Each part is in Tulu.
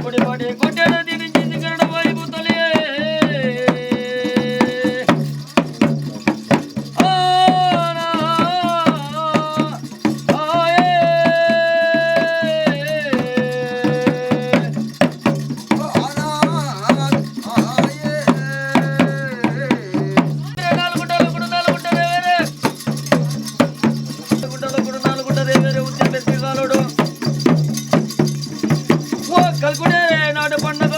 ಕೊಡಿ ಮಾಡಿ ಕೊಟ್ಟೆನ ದಿನ ಕನ್ನಡ ಬಾಯಿ ಬುತ್ತಲೇ. కల్కుడే నాడు పండగ.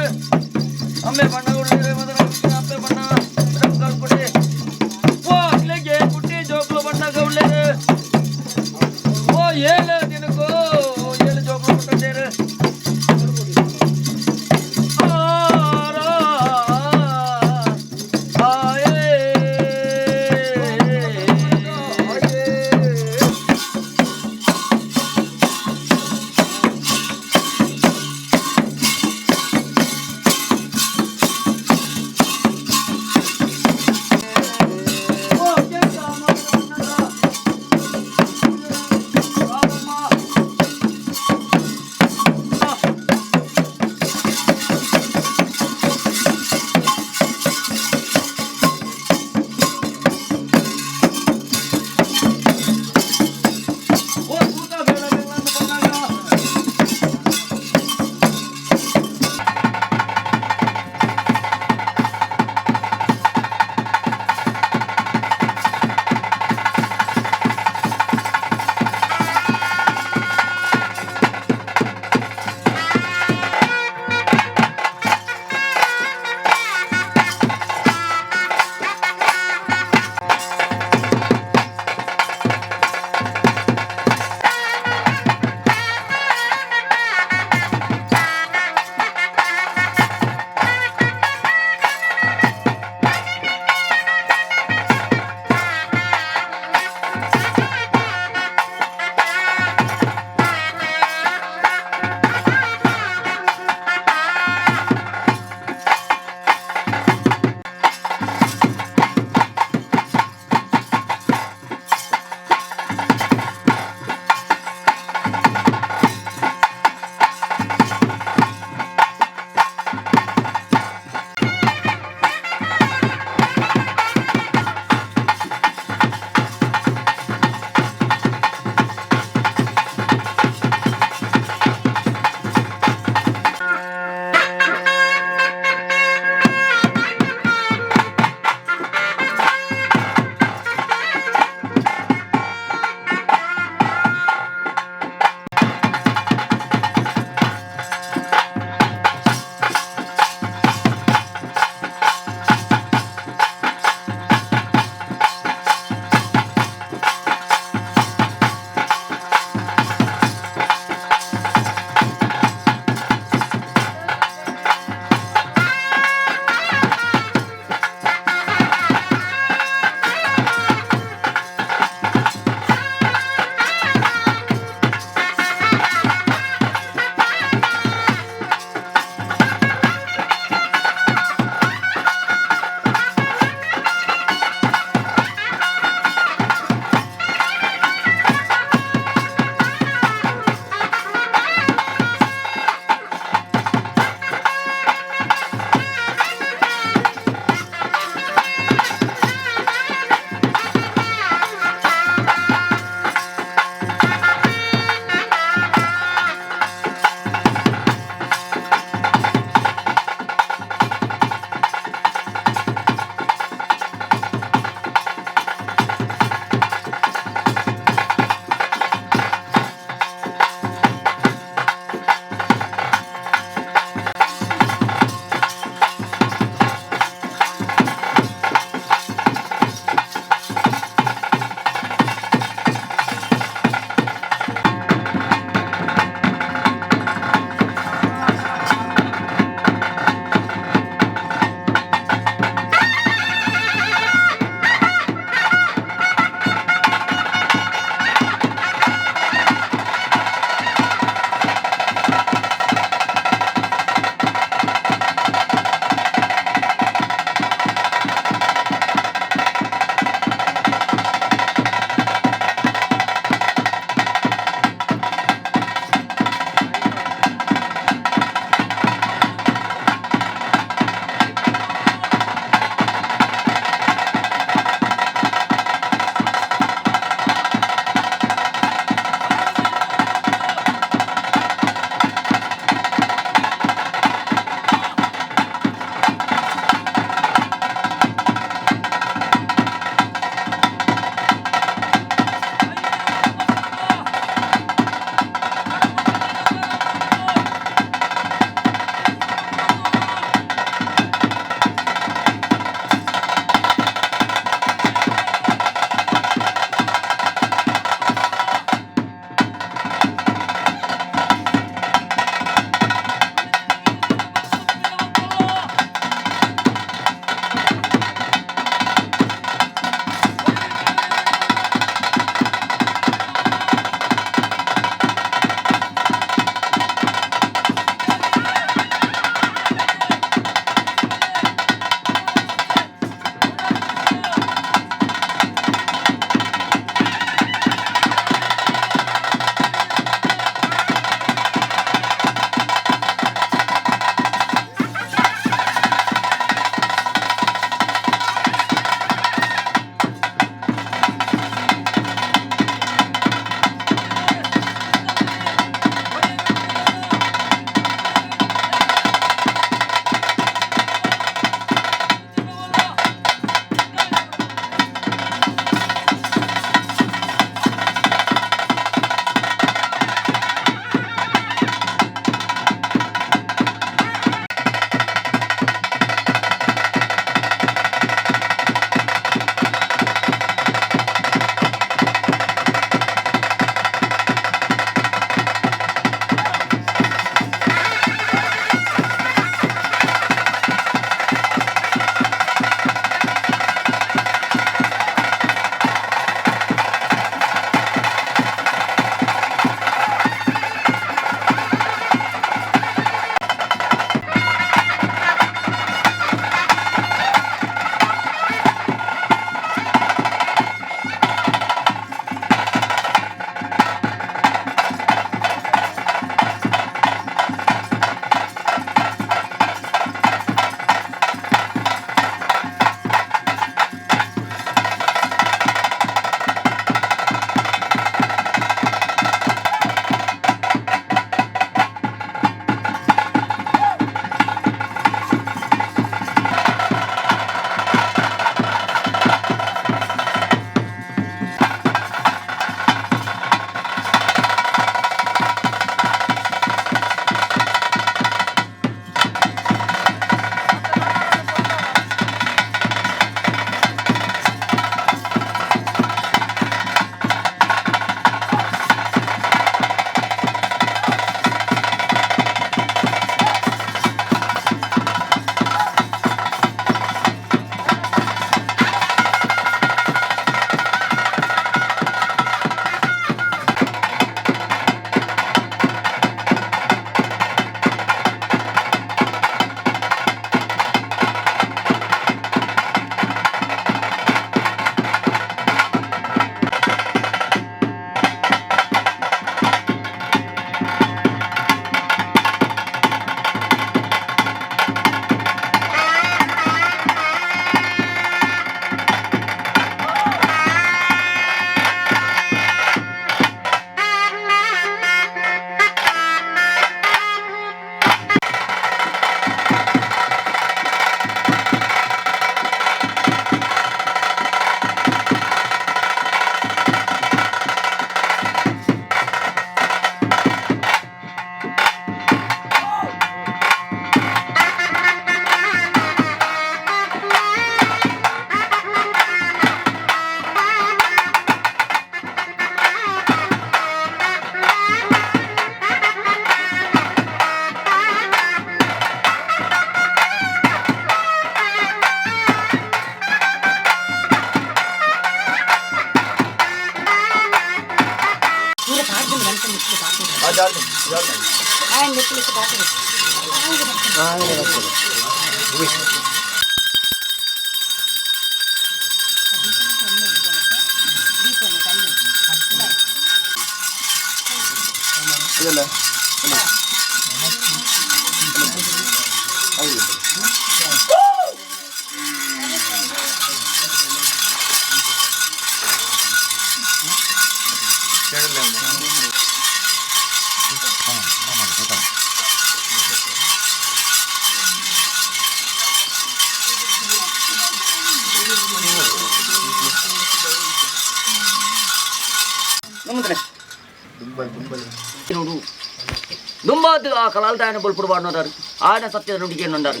ದುಂಬಾದು ಆ ಕಲಾಲ್ದಾಯನ ಬೊಲ್ಪುಡು ಬಾಡ್ನೋದಾರು ಆಯನ ಸತ್ಯದ ನುಡಿಗೆನ್ನುಂಡಾರು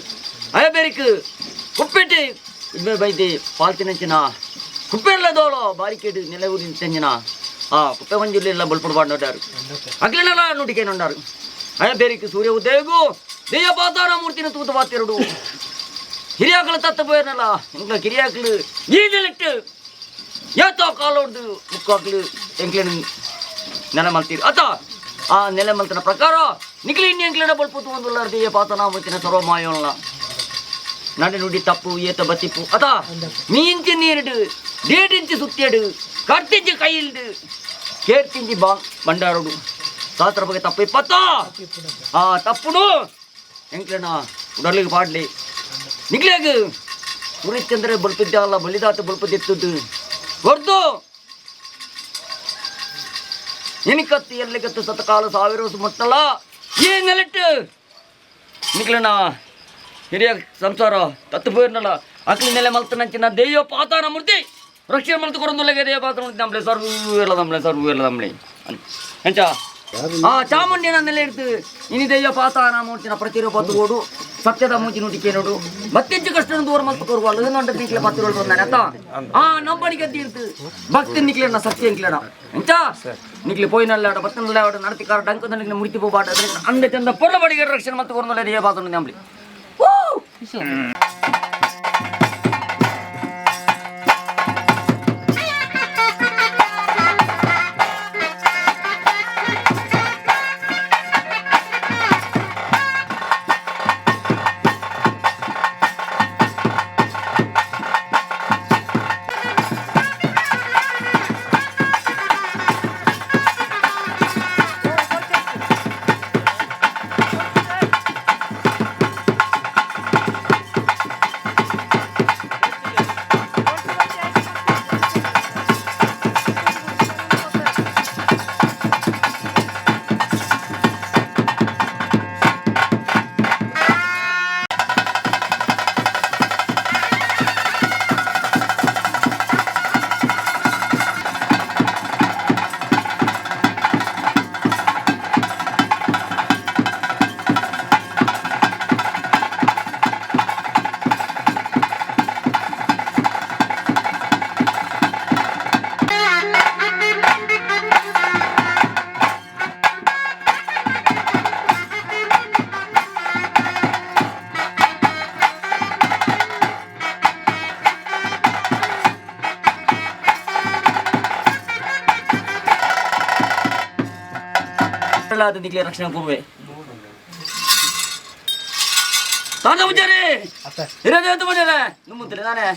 ಅಯಬೆರಿಕ್ ಕುಪ್ಪೆಟ್ಟಿ ಬೈದಿ ಪಾಲ್ತಿನಂಚಿನ ಕುಪ್ಪೆರ್ಲ ದೋಲೋ ಬಾರಿಕೇಡು ನೆಲವೂರಿನ ತೆಂಜಿನ ಆ ಕುಪ್ಪೆ ಮಂಜುರ್ಲೆಲ್ಲ ಬೊಲ್ಪುಡು ಬಾಡ್ನೋದಾರು ಅಗ್ಲಿನಲ ನುಡಿಗೆನ್ನುಂಡಾರು ಅಯಬೆರಿಕ್ ಸೂರ್ಯ ಉದಯಗು ದೆಯ್ಯ ಪಾತಾರ ಮೂರ್ತಿನ ತೂತು ಬಾತಿರುಡು ಹಿರಿಯಾಕಲು ತತ್ತ ಪೋಯರ್ನಲ್ಲ ಎಂಕ್ಲ ಕಿರಿಯಾಕಲು ಈದಲಿಟ್ಟು ಏತೋ ಕಾಲೋಡ್ದು ಮುಕ್ಕಾಕ್ಲು ಎಂಕ್ಲೇನು ನೆಲ ಮಲ್ತೀರಿ ಅತ ಆ ನೆಲೆ ಮಲ್ತನ ಪ್ರಕಾರ ನಿಕ್ಲಿ ಇನ್ನು ಎಂಕ್ಲೇನ ಬಲ್ಪುತು ಒಂದು ದೆಯ್ಯ ಪಾತನ ಮೂರ್ತಿನ ಸರ್ವ ಮಾಯೋಲ್ಲ ನಡೆ ನುಡಿ ತಪ್ಪು ಏತ ಬತ್ತಿಪ್ಪು ಅತ ನೀಂಚಿ ನೀರಿಡು ಡೇಟಿಂಚಿ ಸುತ್ತೇಡು ಕರ್ತಿಂಚಿ ಕೈಯಿಲ್ಡು ಕೇರ್ತಿಂಚಿ ಬಾ ಬಂಡಾರುಡು ಸಾತ್ರ ಬಗ್ಗೆ ತಪ್ಪು ಇಪ್ಪತ್ತ ಆ ತಪ್ಪುಡು ಎಂಕ್ಲೇನ ಉಡಲಿಗೆ ಪಾಡ್ಲಿ ನಿಕ್ಲೇಗ್ ಸೂರ್ಯಚಂದ್ರ ಬಲ್ಪಿದ್ದಲ್ಲ ಬಲಿದಾತ ಬಲ್ಪದಿತ್ತದ್ದು ಹೊರ್ದು ಎನಿಕತ್ತು ಎಲ್ಲಿಗತ್ತು ಸತಕಾಲ ಸಾವಿರ ವರ್ಷ ಮುಟ್ಟಲ್ಲ ಈ ನೆಲೆಟ್ಟು ನಿಕ್ಲನ ಹಿರಿಯ ಸಂಸಾರ ತತ್ತು ಪೋಯಿರ್ನಲ್ಲ ಅಕ್ಲಿ ನೆಲೆ ಮಲ್ತನಂಚಿನ ದೇಯೋ ಪಾತಾನ ಮೂರ್ತಿ ರಕ್ಷಣೆ ಮಲ್ತು ಕೊರೊಂದುಲ್ಲಗೆ ದೇಯ ಪಾತಾನ ಮೂರ್ತಿ ನಮ್ಮಲೆ ಸರ್ವ ಎಲ್ಲ ನಮ್ಮಲೆ ಸರ್ವ ಎಲ್ಲ ನಮ್ಮಲೆ ಎಂಚ ಆ ಚಾಮುಂಡಿನ ನೆಲೆ ಇಡ್ತು ಇನಿ ದೆಯ್ಯ ಪಾತಾನ ಮೂರ್ತಿನ ಪ್ರತಿರೂಪ ತೋಡು ಸತ್ಯದ ಮೂಚಿ ನುಡಿಕೆ ನೋಡು ಮತ್ತೆಂಚು ಕಷ್ಟ ದೂರ ಮಲ್ತು ಕೊರುವ ಅಲ್ಲದಂಟ ನಿಕ್ಲೆ ಪತ್ತಿರೋಳು ಬಂದಾನೆ ಅತ್ತ ಆ ನಂಬಣಿಗೆ ತೀರ್ತು ಭಕ್ತಿ ನಿಕ್ಲೆನ ಸತ್ಯ ಎಂಕ್ಲೆನ ಎಂಚ ನಿಕ್ಲೆ ಪೋಯಿನಲ್ಲಾಡ ಬತ್ತನಲ್ಲಾಡ ನಡತಿಕಾರ ಡಂಕದ ನಿಕ್ಲೆ ಮುಡಿತಿ ಪೋಬಾಟ ಅಂದ ಚಂದ ಪೊರ್ಲ ಬಡಿಗೆ ರಕ್ಷಣೆ ಮಲ್ತು ಕೊರೊಂದುಲ್ಲ ದೇಯ ಪಾತಾನ ನಂಬಲಿ ನಿಕ್ಲೆ ರಕ್ಷಣೆ ಕೊರುವೆ ತಾತ ಪೂಜಾರಿ ಹಿರಿಯ ದೇವತೆ ಪೂಜಾರೆ ನುಮ್ಮುತ್ತಲೆ ನಾನೇ.